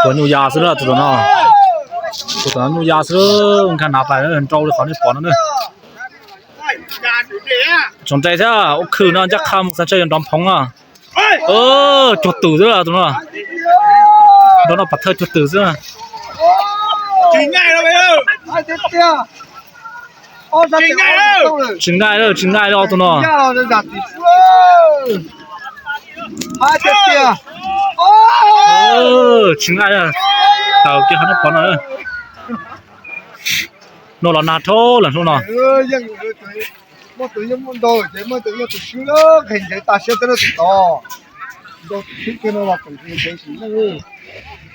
Tus nyuj ya xwb na, tus tom no. Tus tom no nyuj ya xwb, nkag nav pais nrau li qhov nej pom no na. Tsoom nres thiab ua khwm no ncaj qha mus xav ntshe yuav nrov phoov na. Cuag twm xwb tus no. Nrau noj pov thawj cuag twm xwb. Tsis nqaij lawm, tsis nqaij lawm tus no. Tsis nqaij lawm, taws kiag qhov nej pom no. Hnub los nag dhau lawm hnub no.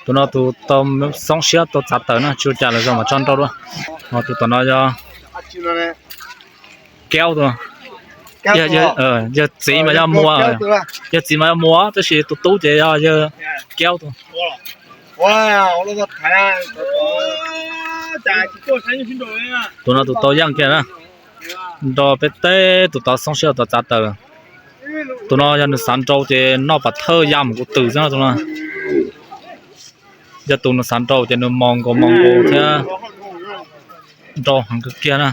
Tus no tus tau xoob siab tau txav taws na, tsis ua cas lawm, zoo mas tso nrau dua. Ho tus tom no yog Kaub tus. Yawg txiv mas yog Muas, yawg txiv mas yog Muas tab sis tus tub ces yog yawg Kaub tus. Tus no tus tau yeej kiag na. Nrau peb teb tus tod xoob siab tau txav taws. Tus no yog nws xav nrau ces noj pov thawj ya mus kuv twm xwb no tus no. Yog tus nws xav nrau ces nws mos nkaus mos nkaus thiab nrau heev kawg kiag na.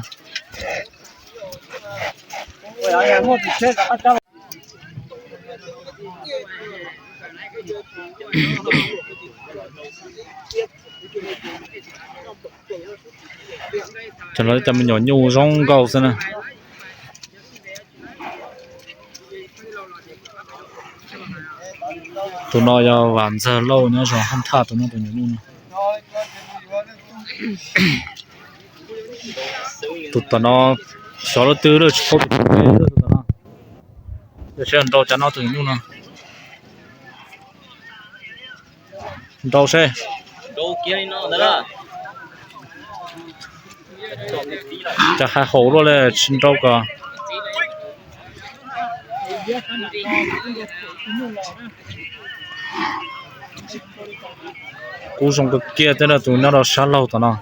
Cov no cov me nyuam nyuj zoo nkauj xwb na. Tus no yog Vam Ntxawg Lauj nyob zos Haj Thaj, tus no tus nyuam nyuj no. Tus tom no xyov lub twg lawm, tsis paub tus tom no. Yog seb nrau cas no tus nyuam nyuj no. Nrau seb. Cas hais haum luaj li tsis nrau kom. Kub zoo kawg kiag thiab tus nyob rau sab laug tom no.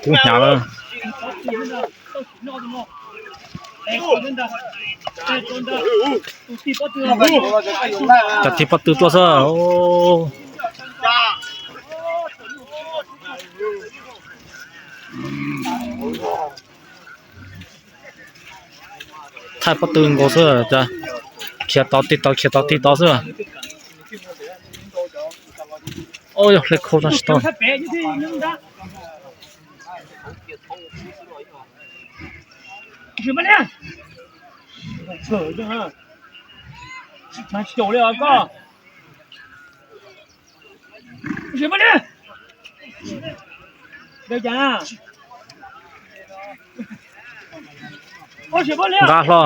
Kub hnyav lawm. Cov thib pob tw tuaj xwb. Thaij pob tw nkaus xwb, khiav tod tig tod khiav tod tig tod xwb. Yog hle khau tsis tau. Nqa hlo.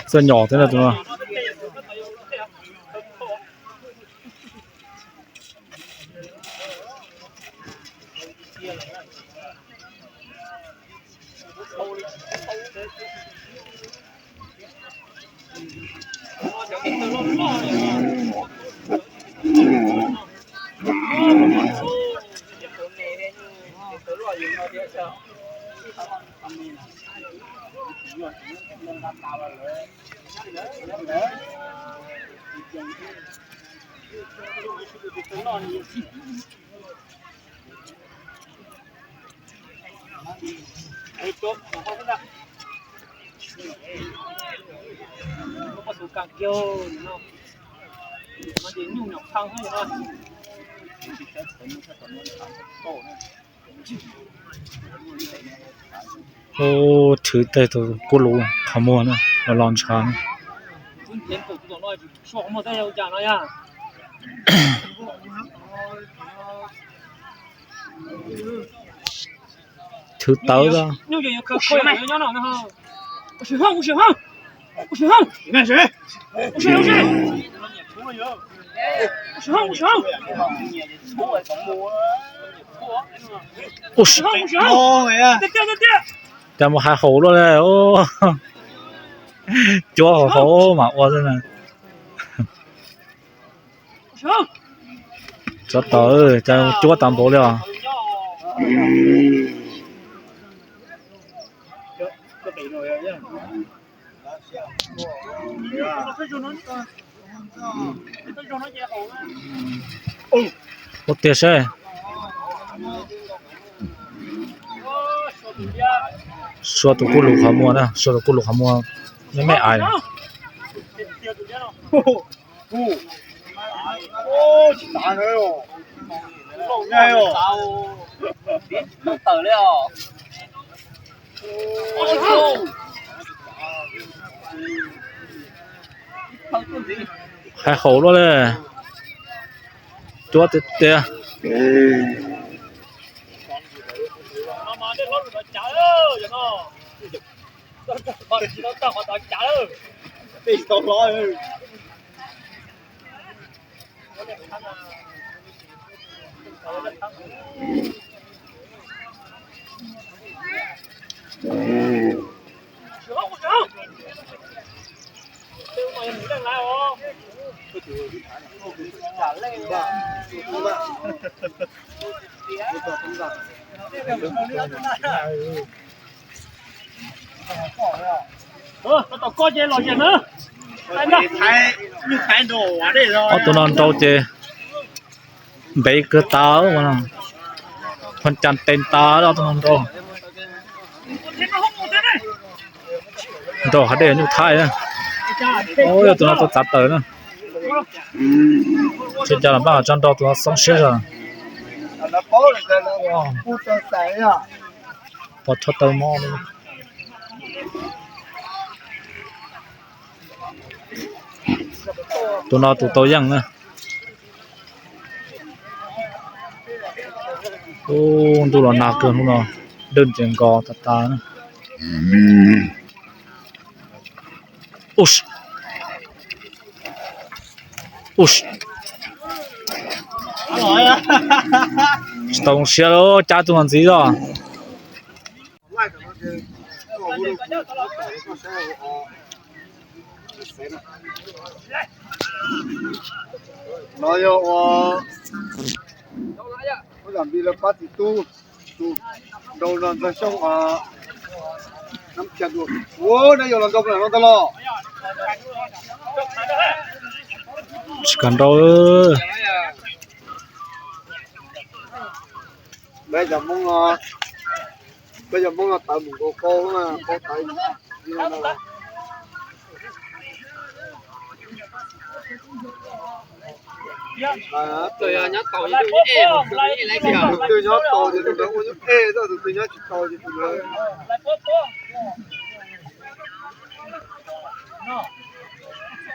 Txawj nyom thiab tus no. Ub, thwv tej tus kub lus qhov muag na, los los ntshav na. Thwv tawv. Cas mus hais haum luaj li. Cuab haum haum mas ua xwb na. Tsov tau, cuab tau npaum li os. Ua tiag seb. Sua tus kuj lug qhov muag na, sua tus kuj lug qhov muag, me me ais. Hais haum luaj li. Cuab tiag tiag. Ob tug no nrau ces npev kawg tas, phooj ywg tes tas ob tug no nrau. Nrau hav dej nyuj thaib na. Yog tus no tau txav taws na. Tsis cas los npaj tso nrau tus no xoob siab zog. Pos tsho taw mob. Tus no tus tau yeej na. Ub, ntuj los nag kawg hnub no, dej ces nkos tas tas na. Tsis tau siab lawm, cab tus no ntxiv os. No yog ua, ua lam npi lawv pab txiv tub, tus nrau no ntxawg xyoo, nab ca ua, neb yuav los nrau no ntag los? Tsis kam nrau. Peb cov Hmoob no, peb cov Hmoob no tawv mus nkaus qau, qau tawv. Tus twg nyob tau ces tus ntawd ua nyuj ej, tus twg nyob tsis tau ces tus ntawd.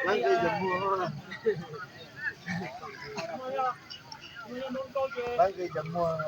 Leeb nqi cov muag, leeb nqi cov muag.